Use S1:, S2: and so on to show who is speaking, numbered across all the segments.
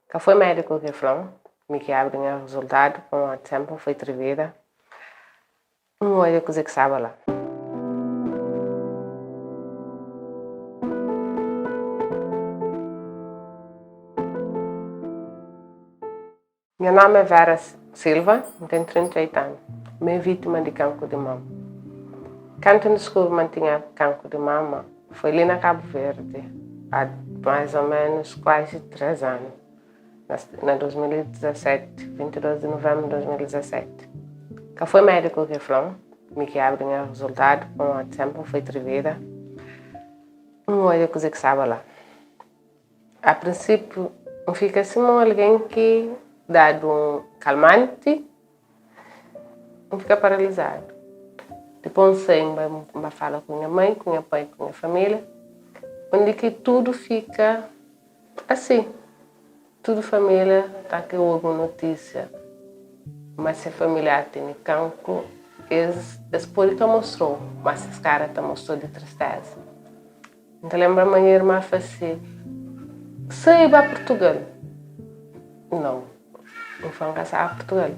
S1: Ka foi médiku ki fla-m mi ki abri nha rezultadu pamodi sénpri N foi trivida. N odja kuzê ki staba la. Nha nómi é Vera Silva, N ten 38 anu. Mi é vítima di kanku di mama. Kantu N diskubri ma N tinha kanku di mama foi li na Kabu Verdi, há mais ou menos kuazi 3 anu, na 2017, 22 di nuvenbru di 2017. Ka foi médiku ki fla-m, mi ki abri nha rezultadu pamodi sénpri N foi trivida. N odja kuzê ki staba la. A prinsípiu, N fika sima un algen ki dadu un kalmanti, N fika paralizadu. Dipôs N sai, N bai N bai fala ku nha mai, ku nha pai, ku nha família, undi ki tudu fika asi. Tudu família ta ki obi un notísia ma se familiar tene kankru, es es pode ka mostra-u, má ses kara ta mostra-u di tristéza. N ta lenbra ma nha irma fla si, Sai ba Purtugal. Nau, N fla N ka sa ba Purtugal.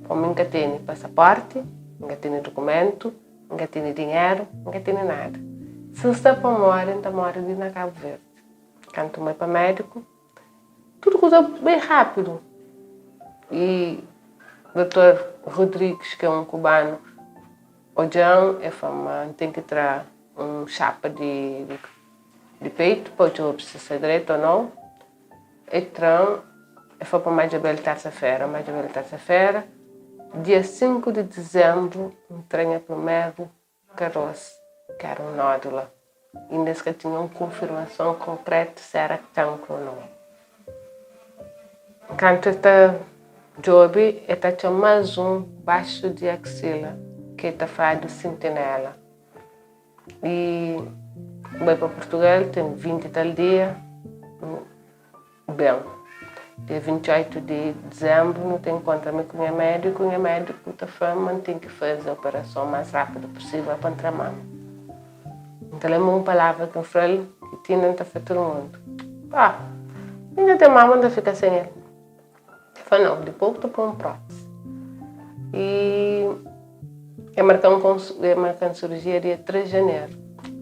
S1: Pamodi N ka tene pasaporti, N ka tene dukumentu, N ka tene dinheru, N ka tene nada. Si N sta pa móre, N ta móre li na Kabu Verdi. Kantu N bai pa médiku, tudu kuza bai rápidu. I dotor Rodrigues, ki é un kubanu, odja-m, el fla-m ma N ten ki tra un xapa di di peitu pa djobe si sta dretu o nau. E tra-m, e fla pa N bai djobe-l tersa-fera. N bai djobe-l tersa-fera. Dia 5 di dizenbru, N tra nha primeru karos, ki éra un nódula. Inda es ka tinha un konfirmason konkretu si éra kankru o nau. Kantu e ta djobe, e ta atxa más un baxu di aksila, ki e ta fladu sintinela. E bai pa Purtugal ten 20 i tal dia, ben, dia 28 di dizembru nu ta inkontra mi ku nha médiku, nha médiku ta fla-m ma N ten ki faze operason más rápidu pusível pa N tra mama. N ta lenbra un palavra ki N fla-l ki ti inda N ta fla tudu mundu, Ah, mi ka ten mama N ta fika sen el. El fla, Nau, dipôs bu ta poi un prótisi. I el marka-m el marka-m sirujia dia 3 di janeru.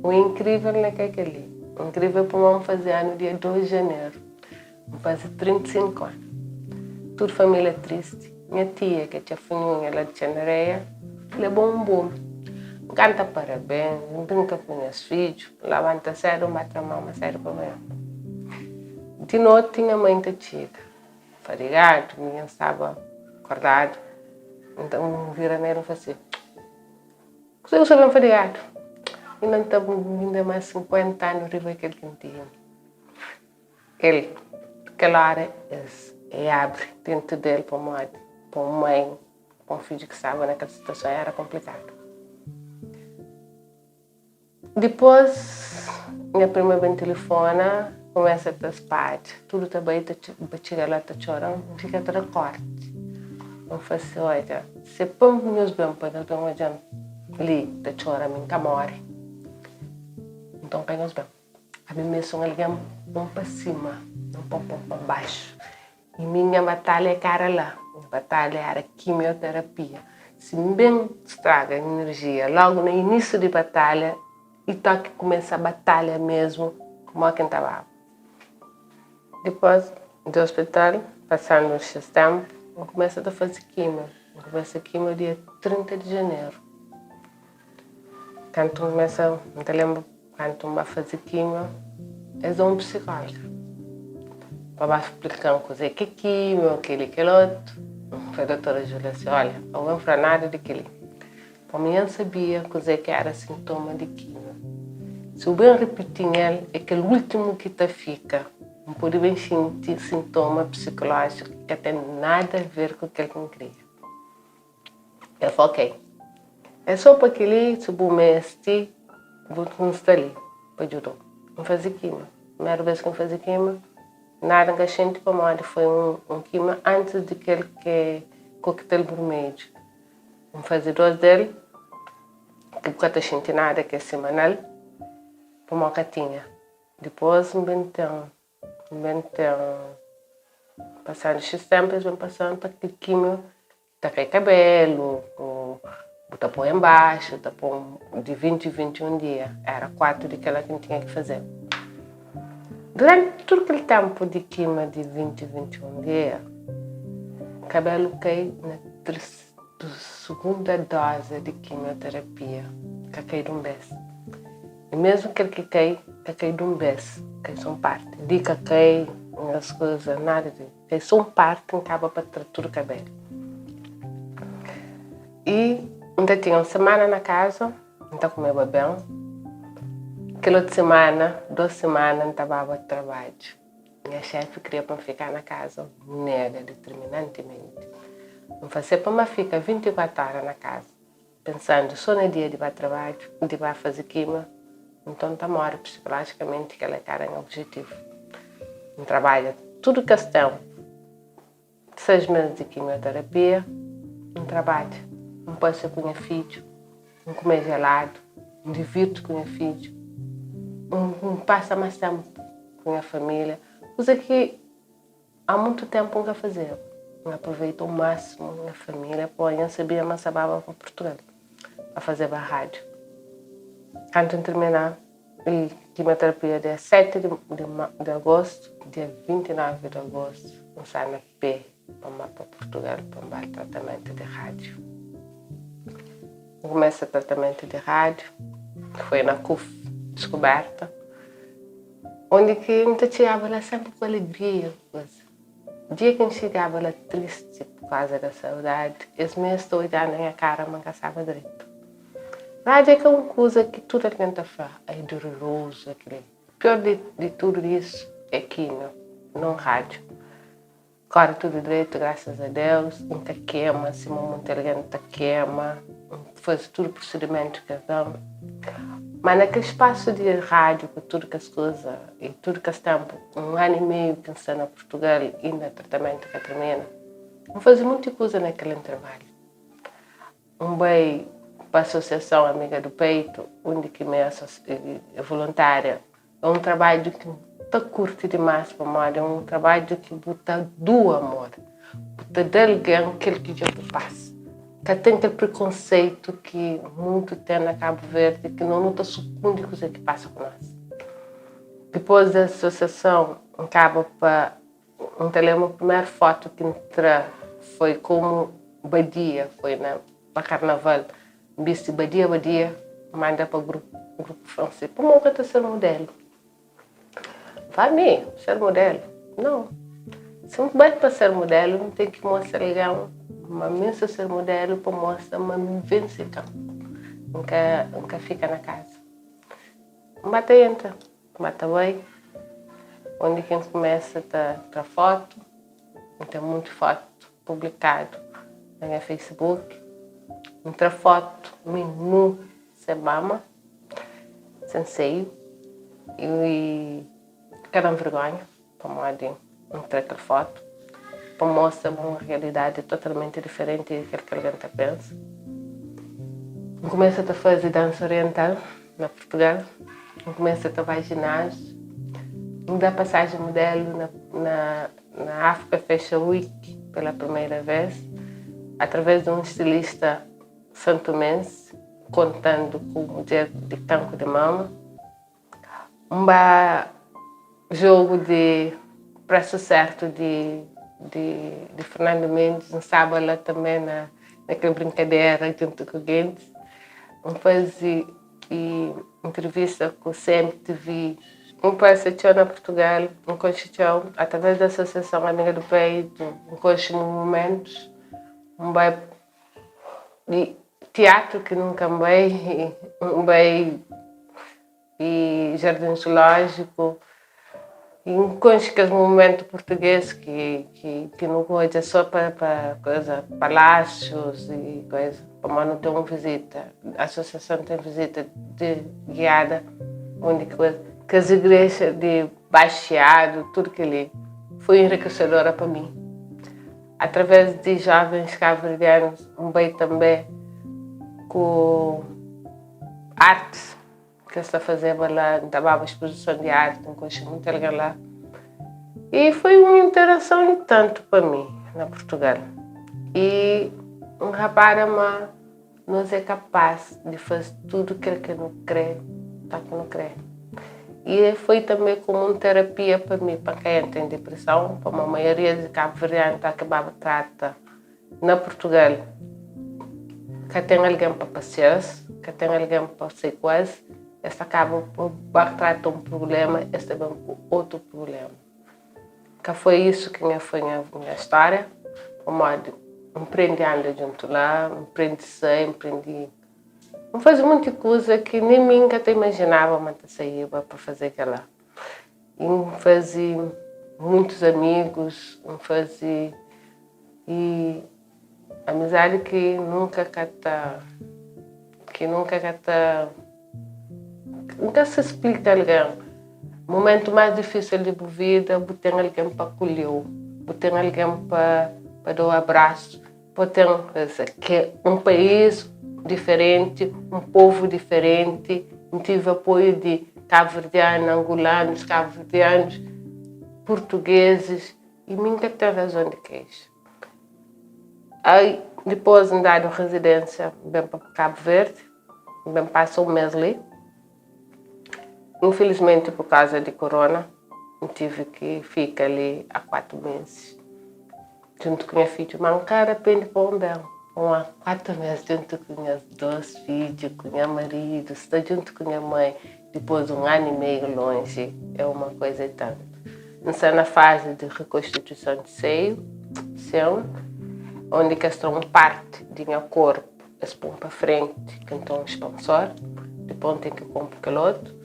S1: O inkrível na ka kel-li. O inkrível pamodi N faze anu dia 2 di janeru. N faze 35 anu. Tudu família tristi. Nha tia, ki é tia Funhunha la di Txandareia, leba-m un bolu. N kanta parabéns, N brinka ku nhas fidju, N labanta sédu, N ba tra mama sédu pa manhan. Di noti nha mãi ta txiga. Fadigadu, mi nha staba kordadu, nton N vira na el N fla si, Kuzê ku sta ben fadigadu? Inda N ta inda más 50 anu riba kel ki N tinha. El, kel óra es e abri dentu del pamodi pa un mãi pa un fidju ki staba na kel situason éra konplikadu. Dipôs, nha prima ben tilifona, kumesa ta spadja. Tudu ta bai ta txiga la ta txora, N fika ta da kórti. N fla si, Odja, si é pa nhos ben pa nhos ben odja-m li ta txora, mi N ka móre. Nton ka nhos ben. Ami mi é so un algen pon pa sima, non pon pon pa baxu. I mi nha batalha é ka éra la, nha batalha éra kimioterapia. Si N ben straga inerjia lógu na inísiu di batalha i toki kumesa batalha mésmu, mó ki N ta baba? Dipôs di ospital, pasandu uns xis ténpu, N kumesa ta faze kimio. N kumesa kimio dia 30 di janeru. Kantu N kumesa, N ta lenbra kantu N ba faze kimio, es da-m un psikóloga pa ba splika-m kuzê ki é kimio, kel-li, kel otu. N fla dotora Júlia si, Olha, ka bu ben fla nada di kel-li. Pamodi nha N sabia kuzê ki éra sintoma di kimio. Si bu ben ripiti-m el, é kel últimu ki ta fika. N pode ben xinti sintoma psikolójiku ki ka ten nada a ver ku kel ki N kria. El fla, Ok, é sô pa kel-li, si bu meste, bu N sta li pa djuda-u. N faze kima. Primeru bês ki N faze kima, nada N ka xinti pamodi foi un kima antis di kel ki é kokitel burmedju. N faze dôs del, ki bu ka ta xinti nada, ki é simanal, pamodi ka tinha. Dipôs N ben ten, N ben ten. Pasadu xis ténpu es ben pasa-m pa kel kímiu ta kai kabelu ku bu ta poi enbaxu, ta pô di 20 21 dia. Éra 4 di kel-la ki N tinha ki fazeba. Duranti tudu kel ténpu di kímiu di 20 21 dia, kabelu kai na sugunda dozi di kimioterapia, ka kai di un bês. I mésmu kel ki kai, ka kai di un bês, kai sô un párti. Di ka kai, nhas kuza, nada di. Kai sô un párti, N kaba pa tra tudu kabélu. I N ta tinha un simana na kaza, N ta kumeba ben. Kel otu simana, dôs simana, N ta baba trabadju. Nha xéfi kria pa N fika na kaza, N nega determinantimenti. N fase pa ma fika 24 óra na kaza, pensandu sô na dia di ba trabadju, di ba faze kima, nton N ta móre psikolójikamenti, kel-la ka éra nha obijetivu. N trabadja tudu kes ténpu, 6 mês di kimioterapia, N trabadja, N pâsia ku nha fidju, N kume jeladu, N divirti ku nha fidju, N pasa más ténpu ku nha família, kuza ki há mutu ténpu N ka fazeba. N aproveita o másimu nha família, pô nha sabia ma N sa baba pa Purtugal pa fazeba rádiu. Kantu N tirmina kimioterapia dia 7 di agostu, dia 29 di agostu N sta na pé pa N ba pa Purtugal pa N ba tratamentu di rádiu. N kumesa tratamentu di rádiu, foi na CUF, Descoberta, undi ki N ta txigaba la sénpri ku alegria, ku kuza. Dia ki N txigaba la tristi pur kauza da saudadi, es mês ta odja na nha kara ma N ka staba dretu. Rádiu é ka un kuza ki tudu algen ta fla, é dolorozu, é kel-li. Pior di tudu isu é kímiu, non rádiu. Kóre tudu dretu, grasas a Deus. N ka kema sima monti algen ta kema. N faze tudu prosidimentu ki es da-m. Má na kel spasu di rádiu ku tudu kes kuza i tudu kes ténpu, un anu i meiu ki N sta na Purtugal inda tratamentu ka tirmina, N faze monti kuza na kel intervalu. N bai pa Asosiason Amiga do Peito, undi ki mi é voluntária. É un trabadju ki N ta kurti dimás pamodi é un trabadju ki bu ta dua amor, bu ta da algen kel ki dja bu pasa. Ka ten kel prekonseitu ki muntu ten na Kabu Verdi ki no nu ta sukundi kuzê ki pasa ku nos. Dipôs di asosiason N kaba pa N ta lenbra primeru fotu ki N tra foi komu badia, foi na pa karnaval. N bisti badia badia, N manda pa grupu, grupu fla-m si, pamodi bu ka ta ser mudelu? N fla, mi, ser mudelu? Nau. Si N bai pa ser mudelu, N ten ki mostra algen ma mi N sta ser mudelu pa mostra ma mi N vense kanpu. N ka, N ka fika na kaza. N ba ta entra, N ba ta bai, undi ki N kumesa ta tra fotu, N ten monti fotu publikadu na nha Facebook. N tra fotu mi nu sen mama, sen seiu i ka da-m vergonha pamodi N tra kel fotu pa mostra ma un realidadi totalmenti diferenti di kel ki algen ta pensa. N kumesa ta faze dansa oriental na Purtugal, N kumesa ta bai jináziu, N da pasajen mudelu na na na África Fashion Week pela primeira vez, através di un stilista santomense, kontando ku mudjer di kanku di mama. N ba jogu di Preço Certo di di di Fernando Mendes, N staba la tanbe na na kel brinkadera djuntu ku gentis. N faze intrivista ku CMTV. N pasa txeu na Purtugal, N konxe txeu através di Asosiason Amiga do Peito, N konxe movimentus, N bai di tiatru ki nunka N bai, N bai di jardin zulójiku i N konxe kes movimentu purtugês ki ki nu odja sô pa pa koza palásius i koza pamodi nu ten un vizita asosiason ten vizita di giada undi ki koza kes igreja di Baxiadu tudu kel-li foi enrikesedora pa mi através di jovens kabuverdianus N bai tanbê ku artis ki es ta fazeba la, N ta baba spozison di arti, N konxe monti algen la. E foi un interason i tantu pa mi na Purtugal. I N rapara ma nos é kapás di faze tudu kel ki nu krê ta ki nu krê. I foi tanbê komu un terapia pa mi, pa N ka entra en depreson, pamodi maioria di kabuverdianu ta akababa trata na Purtugal ka ten algen pa pasia-s, ka ten algen pa sai ku es, es ta kaba pa ba trata un prubléma, es ta ben ku otu prubléma. Ka foi isu ki nha foi nha nha stória, pamodi N prende anda djuntu la, N prende sai, N prende N faze monti kuza ki nen mi N ka ta imajinaba ma N ta saíba pa faze kel-la. N faze muitus amigus, N faze e amizadi ki nunka ka ta, ki nunka ka ta, N ka sa splika algen. Mumentu más difísil di bu vida, bu ten algen pa akolheu, bu ten algen pa pa dau abrasu, bu ten ke un país diferenti, un povu diferenti. N tive apoiu di kabuverdianu, angulanus, kabuverdianus, purtugueses i mi N ka ten razon di kexa. Ai dipôs N dadu rezidênsia, N ben pa Kabu Verdi, N ben pasa un mês li. Infilismenti pur kauza di korona, N tive ki fika li a 4 meses djuntu ku nha fidju. Ma N ka rapende pa un ben. Un a 4 mes djuntu ku nhas 2 fidju, ku nha maridu, sta djuntu ku nha mai dipôs di un anu i meiu lonji é uma koza i tantu. N sta na fazi di rekonstituison di seiu, seu, undi ki es tra un parti di nha korpu, es pô-m pa frenti, ki N ten un spansor, dipôs N ten ki konpo kel otu.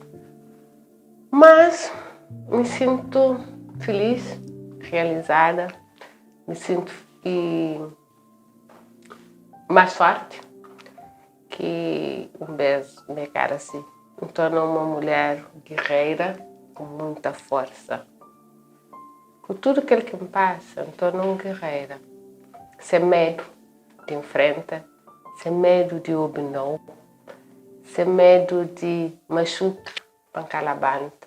S1: Mas me sinto feliz, realizada, me sinto e mais forte que um bes me cara assim. Me torna uma mulher guerreira com muita força. Com tudo aquilo que me passa, me torna uma guerreira. Sem medo de enfrenta, sem medo de ouvir não, sem medo de machuca, pa N ka labanta.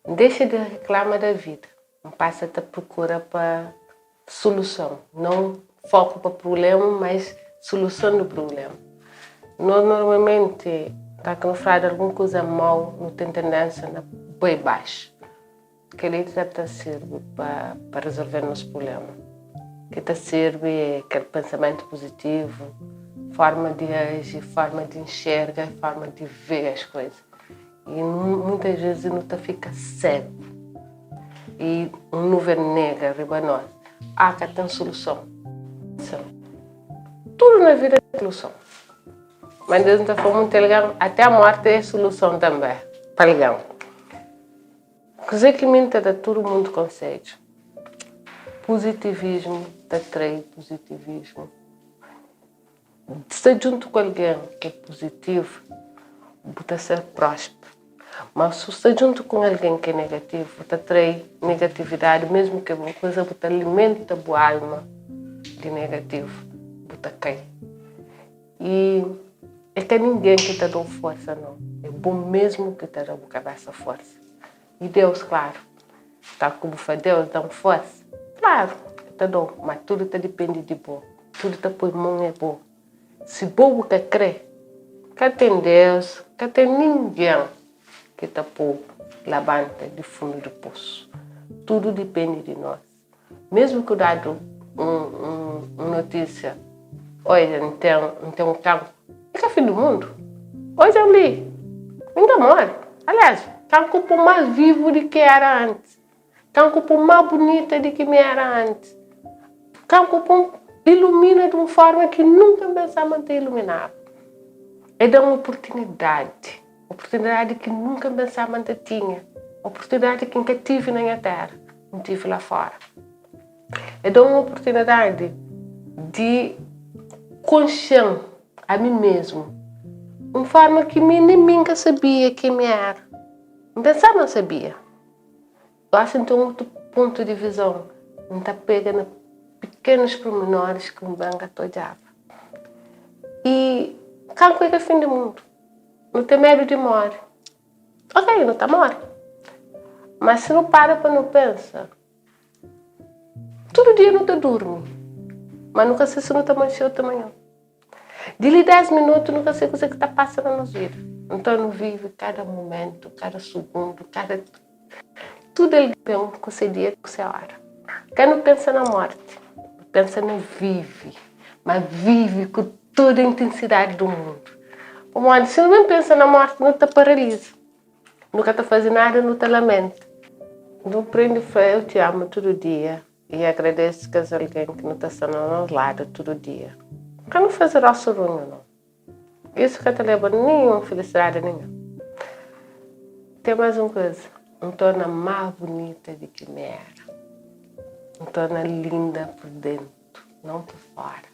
S1: N dexa di riklama da vida, N pasa ta prokura pa suluson, non foku pa prubléma, mas suluson di prubléma. Nos normalmenti, ta ki nu fladu algun kuza mau, nu ten tendénsia na bai baxu. Kel-li ka ta sirbi pa pa rezolve nos prubléma. Ki ta sirbi é kel pensamentu puzitivu, forma di aji, forma di nxerga, forma di vê as koza. I muitas vezes nu ta fika segu i un nuven negra riba nos. Ah, ka ten suluson. Tudu na vida ten suluson. Mas Deus ta fla monti algen, até a morti é suluson tanbê pa algen. Kuzê ki mi N ta da tudu mundu konsedju? Puzitivismu ta trai puzitivismu. Sta djuntu ku algen ki é puzitivu, bu ta ser prósperu. Má si bu sta djuntu ku un algen ki é negativu, bu ta trai negatividadi, mésmu ki é bon kuza, bu ta alimenta bu alma di negativu, bu ta kai. I é ka ningen ki ta da-u forsa, nau. É bo mésmu ki ta da bu kabésa forsa. I Deus, klaru. Ta ku bu fla, Deus, da-m forsa. Klaru, el ta da-u, má tudu ta dipende di bo. Tudu ta poi mon é bo. Si bo bu ka krê, ka ten Deus, ka ten ningen ki ta pô-u labanta di fundu di posu. Tudu dipende di nos. Mesmu ki dadu un notísia, Odja, N ten, N ten un kanku. É ka fin di mundu. Odja li, N ka móre. Aliás, kanku pô más vivu di ki éra antis. Kanku pô más bunita di ki mi éra antis. Kanku pô ilumina di un fórma ki nunka N pensaba ma N ta iluminaba. El da-m oportunidadi, oportunidadi ki nunka N pensaba ma N ta tinha, oportunidadi ki N ka tive na nha téra. N tive la fora. E da un oportunidadi di konxe-m ami mesmu, un forma ki mi nen mi N ka sabia ken mi era. N pensaba ma N sabia. Gosi N ten otu pontu di vizon, N ta pega na pikenus purminoris ki un ben ka ta odjaba. I kanku é ka fin di mundu. Nu ten medu di móre. Ok, nu ta móre. Má si nu para pa nu pensa. Tudu dia nu ta durmi, ma nu ka sabe si nu ta manxe otu manhan. Di li 10 minutu nu ka sabe kuzê ki ta pasa na nos vida. Nton nu vive kada mumentu, kada sugundu, kada. Tudu algen ten ku se dia ku se óra. Ka nu pensa na mórti, nu pensa na vive, má vive ku tudu intensidadi di mundu. Pamodi si nu ben pensa na mórti nu ta paraliza, nu ka ta faze nada, nu ta lamenta. Nu prende fla eu te amo tudu dia i agradese kes algen ki nu ta sta na nos ladu tudu dia. Ka nu faze rostu runhu, nau. Isu ka ta leba ninhun filisidadi ninhun. Ten más un kuza, N torna más bunita di ki mi éra. N torna linda pur déntu, non pur fóra.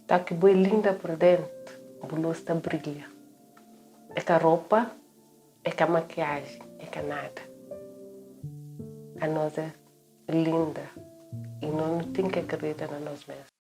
S1: Ta ki bo é linda pur déntu, bu lus ta brilha. É ka ropa, é ka makiajen, é ka nada. Anos é linda i nos nu ten ki akredita na nos mésmu.